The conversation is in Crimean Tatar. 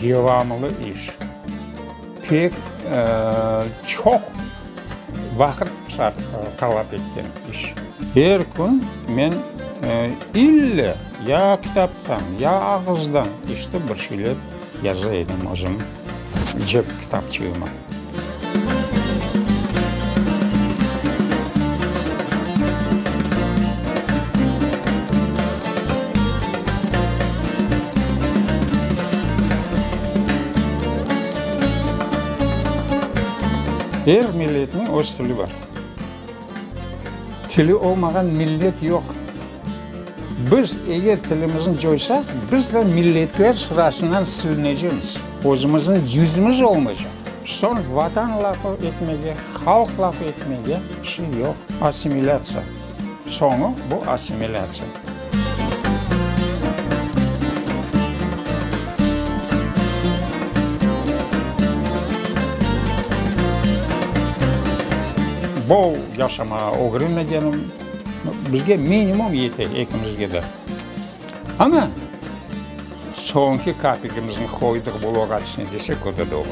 Devamlı iş. Pek çoq vaqıt talap etken iş. Er kün men ille ya kitaptan, ya ağızdan işte bir şeyler yaza edim özüm cep kitapçığıma. Er milletniñ öz tili bar. Tili olmağan millet yoq. Biz eger tilimizni coysaq, biz de milletler sırasından silinecemiz. Özümizniñ yüzümiz olmaycaq. Soñ Vatan lafı etmege, halq lafı etmege şey yoq. Assimilâtsiya. Soñu bu assimilâtsiya. Bol yaşamağa ögrenmegenim, bizge minimum yete ekimizge de. Amma soñki kapikimizni qoydıq bu loğat içine desek, o da doğru.